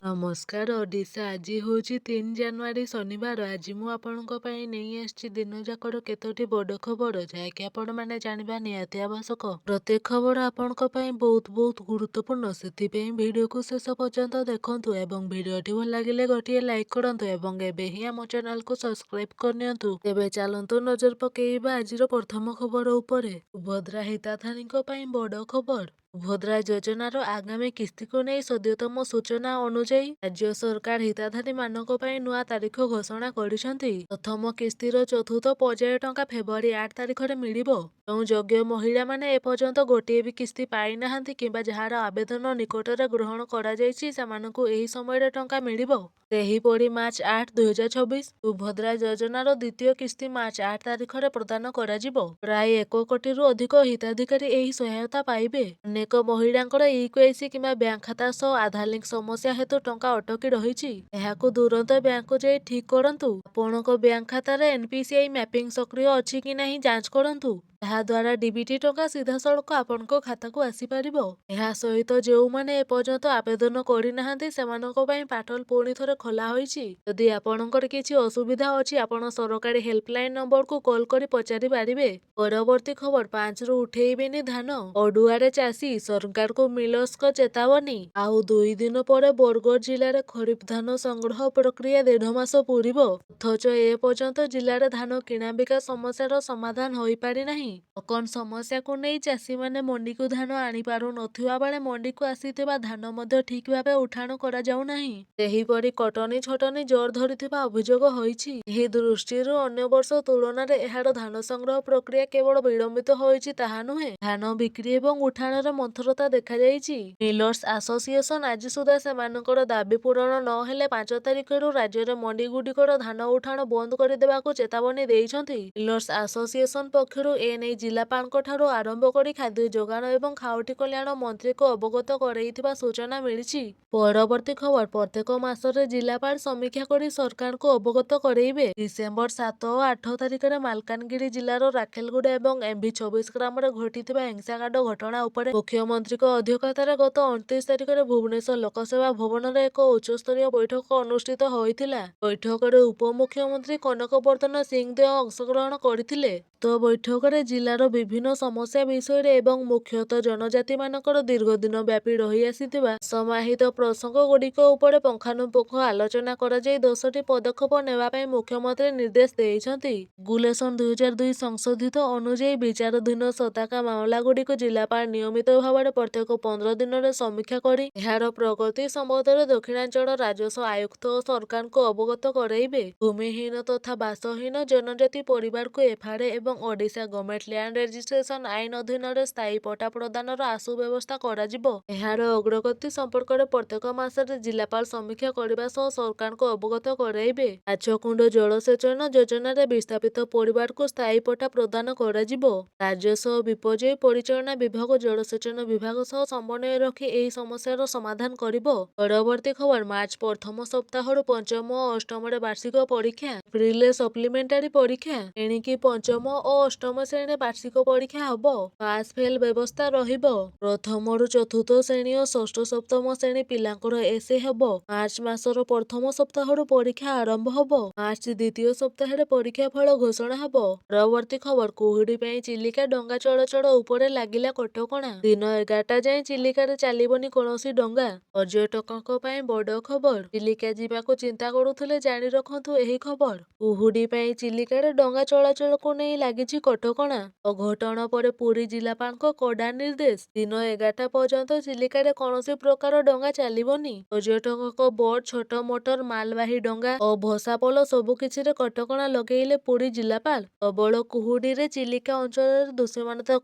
ନମସ୍କାର ଓଡ଼ିଶା। ଆଜି ହେଉଛି 3 ଜାନୁଆରୀ, ଶନିବାର। ଆଜି ମୁଁ ଆପଣଙ୍କ ପାଇଁ ନେଇ ଆସିଛି ଦିନଯାକର କେତୋଟି ବଡ଼ ଖବର, ଯାହାକି ଆପଣମାନେ ଜାଣିବା ନିହାତି ଆବଶ୍ୟକ। ପ୍ରତ୍ୟେକ ଖବର ଆପଣଙ୍କ ପାଇଁ ବହୁତ ବହୁତ ଗୁରୁତ୍ୱପୂର୍ଣ୍ଣ, ସେଥିପାଇଁ ଭିଡ଼ିଓକୁ ଶେଷ ପର୍ଯ୍ୟନ୍ତ ଦେଖନ୍ତୁ ଏବଂ ଭିଡ଼ିଓଟି ଭଲ ଲାଗିଲେ ଗୋଟିଏ ଲାଇକ୍ କରନ୍ତୁ ଏବଂ ଏବେ ହିଁ ଆମ ଚ୍ୟାନେଲକୁ ସବସ୍କ୍ରାଇବ୍ କରିନିଅନ୍ତୁ। ତେବେ ଚାଲନ୍ତୁ ନଜର ପକେଇବା ଆଜିର ପ୍ରଥମ ଖବର ଉପରେ। ସୁଭଦ୍ରା ହିତାଧାରୀଙ୍କ ପାଇଁ ବଡ଼ ଖବର। ସୁଭଦ୍ରା ଯୋଜନାର ଆଗାମୀ କିସ୍ତିକୁ ନେଇ ସଦ୍ୟତମ ସୂଚନା ଅନୁଯାୟୀ, ରାଜ୍ୟ ସରକାର ହିତାଧାରୀମାନଙ୍କ ପାଇଁ ନୂଆ ତାରିଖ ଘୋଷଣା କରିଛନ୍ତି। ପ୍ରଥମ କିସ୍ତିର ଚତୁର୍ଥ ପର୍ଯ୍ୟାୟ ଟଙ୍କା ଫେବୃଆରୀ 8 ତାରିଖରେ ମିଳିବ। ଯେଉଁ ଯୋଗ୍ୟ ମହିଳାମାନେ ଏପର୍ଯ୍ୟନ୍ତ ଗୋଟିଏ ବି କିସ୍ତି ପାଇନାହାନ୍ତି କିମ୍ବା ଯାହାର ଆବେଦନ ନିକଟରେ ଗ୍ରହଣ କରାଯାଇଛି, ସେମାନଙ୍କୁ ଏହି ସମୟରେ ଟଙ୍କା ମିଳିବ। ସେହିପରି ମାର୍ଚ୍ଚ 8, 2026 ସୁଭଦ୍ରା ଯୋଜନାର ଦ୍ୱିତୀୟ କିସ୍ତି ମାର୍ଚ୍ଚ 8 ତାରିଖରେ ପ୍ରଦାନ କରାଯିବ। ପ୍ରାୟ 1 କୋଟିରୁ ଅଧିକ ହିତାଧିକାରୀ ଏହି ସହାୟତା ପାଇବେ। ଅନେକ ମହିଳାଙ୍କର ଇ-କେୱାଇସି କିମ୍ବା ବ୍ୟାଙ୍କ ଖାତା ସହ ଆଧାର ଲିଙ୍କ ସମସ୍ୟା ହେତୁ ଟଙ୍କା ଅଟକି ରହିଛି। ଏହାକୁ ତୁରନ୍ତ ବ୍ୟାଙ୍କକୁ ଯାଇ ଠିକ୍ କରନ୍ତୁ। ଆପଣଙ୍କ ବ୍ୟାଙ୍କ ଖାତାରେ ଏନପିସିଆଇ ମ୍ୟାପିଂ ସକ୍ରିୟ ଅଛି କି ନାହିଁ ଯାଞ୍ଚ କରନ୍ତୁ। ଏହାଦ୍ୱାରା ଡିବିଟି ଟଙ୍କା ସିଧାସଳଖ ଆପଣଙ୍କ ଖାତାକୁ ଆସିପାରିବ। ଏହା ସହିତ ଯେଉଁମାନେ ଏପର୍ଯ୍ୟନ୍ତ ଆବେଦନ କରିନାହାନ୍ତି, ସେମାନଙ୍କ ପାଇଁ ପୋର୍ଟାଲ ପୁଣି ଥରେ ଖୋଲା ହୋଇଛି। ଯଦି ଆପଣଙ୍କର କିଛି ଅସୁବିଧା ଅଛି, ଆପଣ ସରକାରୀ ହେଲ୍ପଲାଇନ ନମ୍ବରକୁ କଲ୍ କରି ପଚାରି ପାରିବେ। ପରବର୍ତ୍ତୀ ଖବର, 5ରୁ ଉଠେଇବେନି ଧାନ। ଅଡୁଆରେ ଚାଷୀ, ସରକାରଙ୍କୁ ମିଲର୍ସଙ୍କ ଚେତାବନୀ। ଆଉ 2 ଦିନ ପରେ ବରଗଡ଼ ଜିଲ୍ଲାରେ ଖରିଫ ଧାନ ସଂଗ୍ରହ ପ୍ରକ୍ରିୟା ଦେଢ଼ ମାସ ପୂରିବ। ଅଥଚ ଏପର୍ଯ୍ୟନ୍ତ ଜିଲ୍ଲାରେ ଧାନ କିଣାବିକା ସମସ୍ୟାର ସମାଧାନ ହୋଇପାରିନାହିଁ। ଟୋକନ ସମସ୍ୟାକୁ ନେଇ ଚାଷୀମାନେ ମଣ୍ଡିକୁ ଧାନ ଆଣିପାରୁ ନଥିବା ବେଳେ ମଣ୍ଡିକୁ ଆସିଥିବା ଧାନ ମଧ୍ୟ ଠିକ୍ ଭାବେ ଉଠାଣ କରାଯାଉନାହିଁ। ସେହିପରି କଟନି ଛଟନି ଜୋର ଧରିଥିବା ଅଭିଯୋଗ ହୋଇଛି। ଏହି ଦୃଷ୍ଟିରୁ ଅନ୍ୟ ବର୍ଷ ତୁଳନାରେ ଏହାର ଧାନ ସଂଗ୍ରହ ପ୍ରକ୍ରିୟା କେବଳ ବିଳମ୍ବିତ ହୋଇଛି ତାହା ନୁହେଁ, ଧାନ ବିକ୍ରି ଏବଂ ଉଠାଣରେ ମନ୍ଥରତା ଦେଖାଯାଇଛି। ମିଲର୍ସ ଆସୋସିଏସନ ଆଜି ସୁଦ୍ଧା ସେମାନଙ୍କର ଦାବି ପୂରଣ ନ ହେଲେ 5 ତାରିଖରୁ ରାଜ୍ୟରେ ମଣ୍ଡିଗୁଡ଼ିକର ଧାନ ଉଠାଣ ବନ୍ଦ କରିଦେବାକୁ ଚେତାବନୀ ଦେଇଛନ୍ତି। ମିଲର୍ସ ଆସୋସିଏସନ ପକ୍ଷରୁ ଏ ନେଇ ଜିଲ୍ଲାପାଳଙ୍କଠାରୁ ଆରମ୍ଭ କରି ଖାଦ୍ୟ ଯୋଗାଣ ଏବଂ ଖାଉଟି କଲ୍ୟାଣ ମନ୍ତ୍ରୀଙ୍କୁ ଅବଗତ କରାଇଥିବା ସୂଚନା ମିଳିଛି। ପରବର୍ତ୍ତୀ ଖବର, ପ୍ରତ୍ୟେକ ମାସରେ ଜିଲ୍ଲାପାଳ ସମୀକ୍ଷା କରି ସରକାରଙ୍କୁ ଅବଗତ କରାଇବେ। ଡିସେମ୍ବର 7 ଓ 8 ତାରିଖରେ ମାଲକାନଗିରି ଜିଲ୍ଲାର ରାଖେଲଗୁଡ଼ା ଏବଂ ଏମ୍ଭି 26 ଗ୍ରାମରେ ଘଟିଥିବା ହିଂସାକାଣ୍ଡ ଘଟଣା ଉପରେ ମୁଖ୍ୟମନ୍ତ୍ରୀଙ୍କ ଅଧ୍ୟକ୍ଷତାରେ ଗତ 29 ତାରିଖରେ ଭୁବନେଶ୍ୱର ଲୋକସେବା ଭବନରେ ଏକ ଉଚ୍ଚସ୍ତରୀୟ ବୈଠକ ଅନୁଷ୍ଠିତ ହୋଇଥିଲା। ବୈଠକରେ ଉପମୁଖ୍ୟମନ୍ତ୍ରୀ କନକ ବର୍ଦ୍ଧନ ସିଂଦେଓ ଅଂଶଗ୍ରହଣ କରିଥିଲେ। ଉକ୍ତ ବୈଠକରେ ଜିଲ୍ଲାର ବିଭିନ୍ନ ସମସ୍ୟା ବିଷୟରେ ଏବଂ ମୁଖ୍ୟତଃ ଜନଜାତିମାନଙ୍କର ଦୀର୍ଘଦିନ ବ୍ୟାପୀ ରହିଆସିଥିବା ଅସମାହିତ ପ୍ରସଙ୍ଗଗୁଡ଼ିକ ଉପରେ ପୁଙ୍ଖାନୁପୁଙ୍ଖ ଆଲୋଚନା କରାଯାଇ 10ଟି ପଦକ୍ଷେପ ନେବା ପାଇଁ ମୁଖ୍ୟମନ୍ତ୍ରୀ ନିର୍ଦ୍ଦେଶ ଦେଇଛନ୍ତି। ରେଗୁଲେସନ 2002 ସଂଶୋଧିତ ଅନୁଯାୟୀ ବିଚାରାଧୀନ ସତାକା ମାମଲାଗୁଡ଼ିକୁ ଜିଲ୍ଲାପାଳ ନିୟମିତ ଭାବରେ ପ୍ରତ୍ୟେକ 15 ଦିନରେ ସମୀକ୍ଷା କରି ଏହାର ପ୍ରଗତି ସମ୍ବନ୍ଧରେ ଦକ୍ଷିଣାଞ୍ଚଳ ରାଜସ୍ୱ ଆୟୁକ୍ତ ଓ ସରକାରଙ୍କୁ ଅବଗତ କରାଇବେ। ଭୂମିହୀନ ତଥା ବାସହୀନ ଜନଜାତି ପରିବାରକୁ ଏଫ୍ଆର୍ଏ ଏବଂ ଓଡ଼ିଶା ଗଭର୍ଣ୍ଣମେଣ୍ଟ ଲ୍ୟାଣ୍ଡ ରେଜିଷ୍ଟ୍ରେସନ ଆଇନ ଅଧୀନରେ ସ୍ଥାୟୀ ପଟ୍ଟା ପ୍ରଦାନର ଆଶୁ ବ୍ୟବସ୍ଥା କରାଯିବ। ଏହାର ଅଗ୍ରଗତି ସମ୍ପର୍କରେ ପ୍ରତ୍ୟେକ ମାସରେ ଜିଲ୍ଲାପାଳ ସମୀକ୍ଷା କରିବା ସହ ସରକାରଙ୍କୁ ଅବଗତ କରାଇବେ। ମାଛକୁଣ୍ଡ ଜଳସେଚନ ଯୋଜନାରେ ବିସ୍ଥାପିତ ପରିବାରକୁ ସ୍ଥାୟୀ ପଟ୍ଟା ପ୍ରଦାନ କରାଯିବ। ରାଜସ୍ୱ ଓ ବିପର୍ଯ୍ୟୟ ପରିଚାଳନା ବିଭାଗ ଜଳସେଚନ ବିଭାଗ ସହ ସମନ୍ୱୟ ରଖି ଏହି ସମସ୍ୟାର ସମାଧାନ କରିବ। ପରବର୍ତ୍ତୀ ଖବର, ମାର୍ଚ୍ଚ ପ୍ରଥମ ସପ୍ତାହରୁ ପଞ୍ଚମ ଓ ଅଷ୍ଟମରେ ବାର୍ଷିକ ପରୀକ୍ଷା, ଏପ୍ରିଲରେ ସପ୍ଲିମେଣ୍ଟାରୀ ପରୀକ୍ଷା। ଏଣିକି ପଞ୍ଚମ ଓ ଅଷ୍ଟମ ଶ୍ରେଣୀରେ ବାର୍ଷିକ ପରୀକ୍ଷା ହେବ। ପାସ୍ ଫେଲ୍ ବ୍ୟବସ୍ଥା ରହିବ। ପ୍ରଥମରୁ ଚତୁର୍ଥ ଶ୍ରେଣୀ ଓ ଷଷ୍ଠ ସପ୍ତମ ଶ୍ରେଣୀ ପିଲାଙ୍କର ଏସେ ହେବ। ମାର୍ଚ୍ଚ ମାସର ପ୍ରଥମ ସପ୍ତାହରୁ ପରୀକ୍ଷା ଆରମ୍ଭ ହେବ। ମାର୍ଚ୍ଚ ଦ୍ୱିତୀୟ ସପ୍ତାହରେ ପରୀକ୍ଷା ଫଳ ଘୋଷଣା ହେବ। ପରବର୍ତ୍ତୀ ଖବର, କୁହୁଡ଼ି ପାଇଁ ଚିଲିକା ଡଙ୍ଗା ଚଳାଚଳ ଉପରେ ଲାଗିଲା କଟକଣା। ଦିନ 11ଟା ଯାଏଁ ଚିଲିକାରେ ଚାଲିବନି କୌଣସି ଡଙ୍ଗା। ପର୍ଯ୍ୟଟକଙ୍କ ପାଇଁ ବଡ଼ ଖବର। ଚିଲିକା ଯିବାକୁ ଚିନ୍ତା କରୁଥିଲେ ଜାଣି ରଖନ୍ତୁ ଏହି ଖବର। କୁହୁଡ଼ି ପାଇଁ ଚିଲିକାରେ ଡଙ୍ଗା ଚଳାଚଳକୁ ନେଇ ଲାଗିଛି କଟକଣା। ଅଘଟଣ ପରେ ପୁରୀ ଜିଲ୍ଲାପାଳଙ୍କ କଡ଼ା ନିର୍ଦ୍ଦେଶ। ଦିନ 11ଟା ପର୍ଯ୍ୟନ୍ତ ଚିଲିକାରେ କୌଣସି ପ୍ରକାର ଡଙ୍ଗା ଚାଲିବନି। ପର୍ଯ୍ୟଟକଙ୍କ ବୋଟ୍, ଛୋଟ ମୋଟର, ମାଲବାହୀ ଡଙ୍ଗା ଓ ଭସାପୋଲ ସବୁକିଛିରେ କଟକଣା ଲଗେଇଲେ ପୁରୀ ଜିଲ୍ଲାପାଳ। ପ୍ରବଳ କୁହୁଡ଼ିରେ ଚିଲିକା ଅଞ୍ଚଳରେ ଦୃଶ୍ୟମାନତା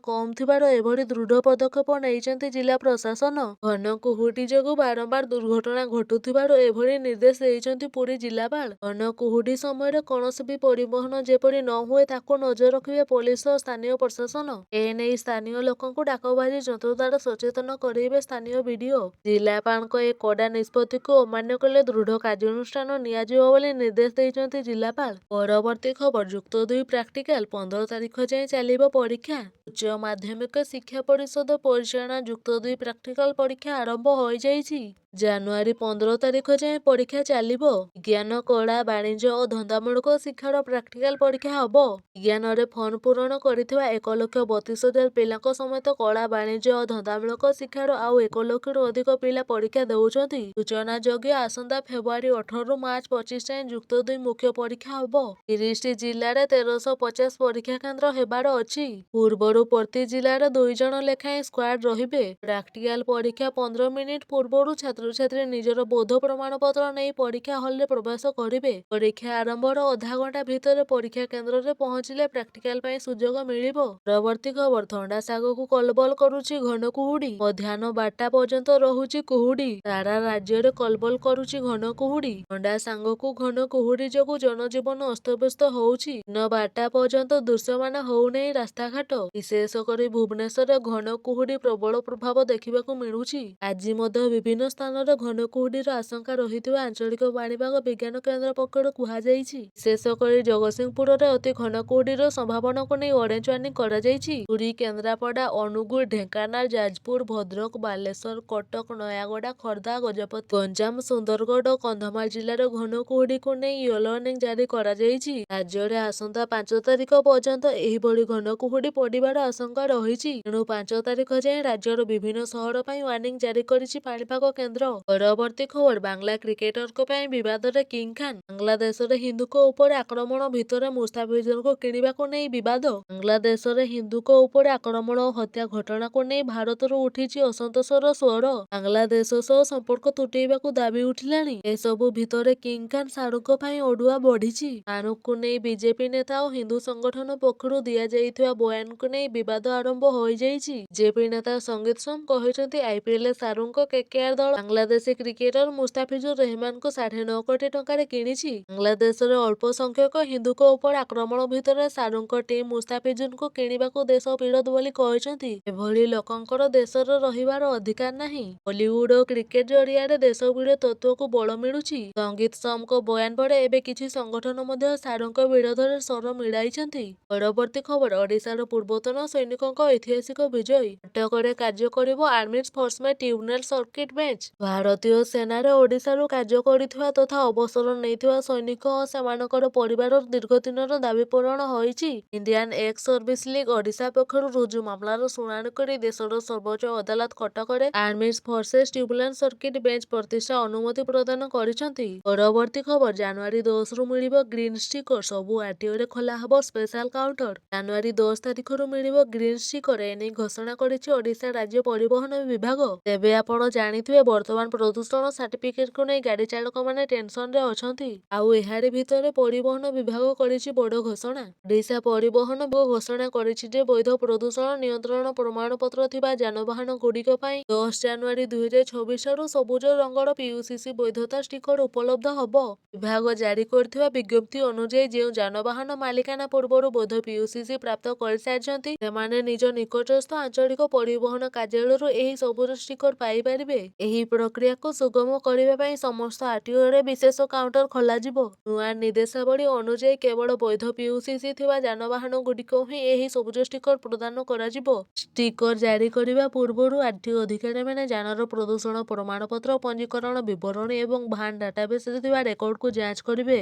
କମ୍ ଥିବାରୁ ଏଭଳି ଦୃଢ଼ ପଦକ୍ଷେପ ନେଇଛନ୍ତି ଜିଲ୍ଲା ପ୍ରଶାସନ। ଘନ କୁହୁଡ଼ି ଯୋଗୁଁ ବାରମ୍ବାର ଦୁର୍ଘଟଣା ଘଟୁଥିବାରୁ ଏଭଳି ନିର୍ଦ୍ଦେଶ ଦେଇଛନ୍ତି ପୁରୀ ଜିଲ୍ଲାପାଳ। ଘନ କୁହୁଡ଼ି ସମୟରେ କୌଣସି ବି ପରିବହନ ଯେପରି ନ ହୁଏ, ତାକୁ ନଜର ରଖିବେ ପୋଲିସ ଓ ସ୍ଥାନୀୟ ପ୍ରଶାସନ। ଏନେଇ ସ୍ଥାନୀୟ ଲୋକଙ୍କୁ ଡାକବାଜି ଯନ୍ତ୍ର ଦ୍ୱାରା ସଚେତନ କରାଇବେ ସ୍ଥାନୀୟ ବିଡିଓ। ଜିଲ୍ଲାପାଳଙ୍କ ଏ କଡ଼ା ନିଷ୍ପତ୍ତିକୁ ଅମାନ୍ୟ କଲେ ଦୃଢ଼ କାର୍ଯ୍ୟାନୁଷ୍ଠାନ ନିଆଯିବ ବୋଲି ନିର୍ଦ୍ଦେଶ ଦେଇଛନ୍ତି ଜିଲ୍ଲାପାଳ। ପରବର୍ତ୍ତୀ ଖବର, ଯୁକ୍ତ 2 ପ୍ରାକ୍ଟିକାଲ, 15 ତାରିଖ ଯାଏଁ ଚାଲିବ ପରୀକ୍ଷା। ଉଚ୍ଚ ମାଧ୍ୟମିକ ଶିକ୍ଷା ପରିଷଦ ପରିଚାଳନା ଯୁକ୍ତ 2 ପ୍ରାକ୍ଟିକାଲ ପରୀକ୍ଷା ଆରମ୍ଭ ହୋଇଯାଇଛି। ଜାନୁଆରୀ 15 ତାରିଖ ଯାଏଁ ପରୀକ୍ଷା ଚାଲିବ। ବିଜ୍ଞାନ, କଳା, ବାଣିଜ୍ୟ ଓ ଧନ୍ଦାମୂଳକ ଶିକ୍ଷାର ପ୍ରାକ୍ଟିକାଲ ପରୀକ୍ଷା ହେବ। ବିଜ୍ଞାନରେ ଫର୍ମ ପୂରଣ କରିଥିବା 1,32,000 ପିଲାଙ୍କ ସମେତ କଳା, ବାଣିଜ୍ୟ ଓ ଧନ୍ଦାମୂଳକ ଶିକ୍ଷାର ଆଉ 1 ଲକ୍ଷରୁ ଅଧିକ ପିଲା ପରୀକ୍ଷା ଦେଉଛନ୍ତି। ସୂଚନାଯୋଗ୍ୟ, ଆସନ୍ତା ଫେବୃଆରୀ 18ରୁ ମାର୍ଚ୍ଚ 25 ଯାଏଁ ଯୁକ୍ତ ଦୁଇ ମୁଖ୍ୟ ପରୀକ୍ଷା ହେବ। 30ଟି ଜିଲ୍ଲାରେ 1350 ପରୀକ୍ଷା କେନ୍ଦ୍ର ହେବାର ଅଛି। ପୂର୍ବରୁ ପ୍ରତି ଜିଲ୍ଲାରେ 2 ଜଣ ଲେଖାଏଁ ସ୍କ୍ୱାଡ୍ ରହିବେ। ପ୍ରାକ୍ଟିକାଲ ପରୀକ୍ଷା 15 ମିନିଟ୍ ପୂର୍ବରୁ ଛାତ୍ରଛାତ୍ରୀ ନିଜର ବୈଧ ପ୍ରମାଣପତ୍ର ନେଇ ପରୀକ୍ଷା ହଲରେ ପ୍ରବେଶ କରିବେ। ପରୀକ୍ଷା ଆରମ୍ଭର ଅଧା ଘଣ୍ଟା ଭିତରେ ପରୀକ୍ଷା କେନ୍ଦ୍ରରେ ପହଞ୍ଚିଲେ ପ୍ରାକ୍ଟିକାଲ ପାଇଁ ସୁଯୋଗ ମିଳିବ। ପରବର୍ତ୍ତୀ ଖବର, ଥଣ୍ଡା ସାଙ୍ଗକୁ କଲବଲ କରୁଛି ଘନ କୁହୁଡ଼ି। ମଧ୍ୟାହ୍ନ 12ଟା ପର୍ଯ୍ୟନ୍ତ ରହୁଛି କୁହୁଡ଼ି। ସାରା ରାଜ୍ୟରେ କଲବଲ କରୁଛି ଘନ କୁହୁଡ଼ି। ଥଣ୍ଡା ସାଙ୍ଗକୁ ଘନ କୁହୁଡ଼ି ଯୋଗୁଁ ଜନଜୀବନ ଅସ୍ତବ୍ୟସ୍ତ ହେଉଛି। ଦିନ 12ଟା ପର୍ଯ୍ୟନ୍ତ ଦୃଶ୍ୟମାନ ହେଉନାହିଁ ରାସ୍ତାଘାଟ। ବିଶେଷ କରି ଭୁବନେଶ୍ୱରରେ ଘନ କୁହୁଡ଼ି ପ୍ରବଳ ପ୍ରଭାବ ଦେଖିବାକୁ ମିଳୁଛି। ଆଜି ମଧ୍ୟ ବିଭିନ୍ନ ସ୍ଥାନରେ ଘନ କୁହୁଡ଼ିର ଆଶଙ୍କା ରହିଥିବା ଆଞ୍ଚଳିକ ପାଣିପାଗ ବିଜ୍ଞାନ କେନ୍ଦ୍ର ପକ୍ଷରୁ କୁହାଯାଇଛି। ବିଶେଷ କରି ଜଗତସିଂହପୁରରେ ଅତି ଘନ କୁହୁଡ଼ିର ସମ୍ଭାବନାକୁ ନେଇ ଅରେଞ୍ଜ ୱାର୍ଣ୍ଣିଂ କରାଯାଇଛି। ପୁରୀ, କେନ୍ଦ୍ରାପଡ଼ା, ଅନୁଗୁଳ, ଢେଙ୍କାନାଳ, ଯାଜପୁର, ଭଦ୍ରକ, ବାଲେଶ୍ୱର, କଟକ, ନୟାଗଡ଼, ଖୋର୍ଦ୍ଧା, ଗଜପତି, ଗଞ୍ଜାମ, ସୁନ୍ଦରଗଡ଼ ଓ କନ୍ଧମାଳ ଜିଲ୍ଲାରେ ଘନ କୁହୁଡ଼ିକୁ ନେଇ ୟେଲୋ ୱାର୍ଣ୍ଣିଂ ଜାରି କରାଯାଇଛି। ରାଜ୍ୟରେ ଆସନ୍ତା 5 ତାରିଖ ପର୍ଯ୍ୟନ୍ତ ଏହିଭଳି ଘନ କୁହୁଡ଼ି ପଡ଼ିବାର ଆଶଙ୍କା ରହିଛି। ତେଣୁ 5 ତାରିଖ ଯାଏଁ ରାଜ୍ୟର ବିଭିନ୍ନ ସହର ପାଇଁ ୱାର୍ଣ୍ଣିଂ ଜାରି କରିଛି ପାଣିପାଗ କେନ୍ଦ୍ର। ପରବର୍ତ୍ତୀ ଖବର, ବାଂଲା କ୍ରିକେଟରଙ୍କ ପାଇଁ ବିବାଦରେ କିଙ୍ଗ ଖାନ୍। ବାଂଲାଦେଶରେ ହିନ୍ଦୁଙ୍କ ଉପରେ ଆକ୍ରମଣ ଭିତରେ ମୁସ୍ତାଫିଜୁରଙ୍କୁ କିଣିବାକୁ ନେଇ ବିବାଦ। ବାଂଲାଦେଶରେ ହିନ୍ଦୁଙ୍କ ଉପରେ ଆକ୍ରମଣ ଓ ହତ୍ୟା ଘଟଣାକୁ ନେଇ ଭାରତରୁ ଉଠିଛି ଅସନ୍ତୋଷର ସ୍ୱର। ବାଂଲାଦେଶ ସହ ସମ୍ପର୍କ ତୁଟାଇବାକୁ ଦାବି ଉଠିଲାଣି। ଏସବୁ ଭିତରେ କିଙ୍ଗ ଖାନ୍ ଶାହରୁଖଙ୍କ ପାଇଁ ଅଡୁଆ ବଢ଼ିଛି। ଶାହରୁଖଙ୍କୁ ନେଇ ବିଜେପି ନେତା ଓ ହିନ୍ଦୁ ସଂଗଠନ ପକ୍ଷରୁ ଦିଆଯାଇଥିବା ବୟାନକୁ ନେଇ ବିବାଦ ଆରମ୍ଭ ହୋଇଯାଇଛି। ବିଜେପି ନେତା ସଙ୍ଗୀତ ସୋମ କହିଛନ୍ତି, ଆଇପିଏଲରେ ଶାହରୁଖଙ୍କ କେକେଆର ଦଳ ବାଂଲାଦେଶୀ କ୍ରିକେଟର ମୁସ୍ତାଫିଜୁର ରେହମାନଙ୍କୁ 9.5 କୋଟି ଟଙ୍କାରେ କିଣିଛି। ବାଂଲାଦେଶରେ ଅଳ୍ପ ସଂଖ୍ୟକ ହିନ୍ଦୁଙ୍କ ଉପରେ ଆକ୍ରମଣ ଭିତରେ ଶାହରୁଖଙ୍କ ଟିମ୍ ମୁସ୍ତାଫିଜୁରଙ୍କୁ କିଣିବାକୁ ଦେଶ ବିରୋଧ ବୋଲି କହିଛନ୍ତି। ଏଭଳି ଲୋକଙ୍କର ଦେଶରେ ରହିବାର ଅଧିକାର ନାହିଁ। ବଲିଉଡ ଓ କ୍ରିକେଟ ଜରିଆରେ ଦେଶ ବିରୋଧୀ ତତ୍ତ୍ୱକୁ ବଳ ମିଳୁଛି। ସଙ୍ଗୀତ ସୋମଙ୍କ ବୟାନ ପରେ ଏବେ କିଛି ସଂଗଠନ ମଧ୍ୟ ଶାହରୁଖଙ୍କ ବିରୋଧରେ ସ୍ୱର ମିଳାଇଛନ୍ତି। ପରବର୍ତ୍ତୀ ଖବର, ଓଡ଼ିଶାର ପୂର୍ବତନ ସୈନିକଙ୍କ ଐତିହାସିକ ବିଜୟ। କଟକରେ କାର୍ଯ୍ୟ କରିବ Armed Forces Tribunal Circuit Bench। ଭାରତୀୟ ସେନାରେ ଓଡ଼ିଶାରୁ କାର୍ଯ୍ୟ କରିଥିବା ତଥା ଅବସର ନେଇଥିବା ସୈନିକ ଓ ସେମାନଙ୍କର ପରିବାରର ଦୀର୍ଘଦିନର ଦାବି ପୂରଣ ହୋଇଛି। Indian Ex Service League Odisha ପକ୍ଷରୁ ରୁଜୁ ମାମଲାର ଶୁଣାଣି କରି ଦେଶର ସର୍ବୋଚ୍ଚ ଅଦାଲତ କଟକରେ Armed Forces Tribunal Circuit Bench ପ୍ରତିଷ୍ଠା ଅନୁମତି ପ୍ରଦାନ କରିଛନ୍ତି। ପରବର୍ତ୍ତୀ ଖବର, ଜାନୁଆରୀ 10ରୁ ମିଳିବ ଗ୍ରୀନ୍ ଷ୍ଟିକର। ସବୁ ଆରଟିଓରେ ଖୋଲା ହେବ ସ୍ପେଶାଲ କାଉଣ୍ଟର। ଜାନୁଆରୀ 10 ତାରିଖରୁ ମିଳିବ ଗ୍ରୀନ୍ ଷ୍ଟିକର। ଏନେଇ ଘୋଷଣା କରିଛି ଓଡ଼ିଶା ରାଜ୍ୟ ପରିବହନ ବିଭାଗ। ତେବେ ଆପଣ ଜାଣିଥିବେ, ବର୍ତ୍ତମାନ ପ୍ରଦୂଷଣ ସାର୍ଟିଫିକେଟକୁ ନେଇ ଗାଡ଼ି ଚାଳକମାନେ ଟେନସନରେ ଅଛନ୍ତି। ଆଉ ଏହାରି ଭିତରେ ପରିବହନ ବିଭାଗ କରିଛି ବଡ଼ ଘୋଷଣା। ଓଡ଼ିଶା ପରିବହନ ଘୋଷଣା କରିଛି ଯେ ବୈଧ ପ୍ରଦୂଷଣ ନିୟନ୍ତ୍ରଣ ପ୍ରମାଣପତ୍ର ଥିବା ଯାନବାହନ ଗୁଡ଼ିକ ପାଇଁ 10 ଜାନୁଆରୀ 2026 ଠାରୁ ସବୁଜ ରଙ୍ଗର ପିୟୁସିସି ବୈଧତା ଷ୍ଟିକର ଉପଲବ୍ଧ ହେବ। ବିଭାଗ ଜାରି କରିଥିବା ବିଜ୍ଞପ୍ତି ଅନୁଯାୟୀ, ଯେଉଁ ଯାନବାହନ ମାଲିକମାନେ ପୂର୍ବରୁ ବୈଧ ପିୟୁସିସି ପ୍ରାପ୍ତ କରିସାରିଛନ୍ତି, ସେମାନେ ନିଜ ନିକଟସ୍ଥ ଆଞ୍ଚଳିକ ପରିବହନ କାର୍ଯ୍ୟାଳୟରୁ ଏହି ସବୁଜ ଷ୍ଟିକର ପାଇପାରିବେ। ଏହି ପ୍ରକ୍ରିୟାକୁ ସୁଗମ କରିବା ପାଇଁ ସମସ୍ତ ଆରଟିଓରେ ବିଶେଷ କାଉଣ୍ଟର ଖୋଲାଯିବ। ନୂଆ ନିର୍ଦ୍ଦେଶାବଳୀ ଅନୁଯାୟୀ, କେବଳ ବୈଧ ପିୟୁସିସି ଥିବା ଯାନବାହନଗୁଡ଼ିକୁ ହିଁ ଏହି ସବୁଜ ଷ୍ଟିକର ପ୍ରଦାନ କରାଯିବ। ଷ୍ଟିକର ଜାରି କରିବା ପୂର୍ବରୁ ଆରଟିଓ ଅଧିକାରୀମାନେ ଯାନର ପ୍ରଦୂଷଣ ପ୍ରମାଣପତ୍ର, ପଞ୍ଜୀକରଣ ବିବରଣୀ ଏବଂ ଭାନ୍ ଡାଟାବେସରେ ଥିବା ରେକର୍ଡକୁ ଯାଞ୍ଚ କରିବେ।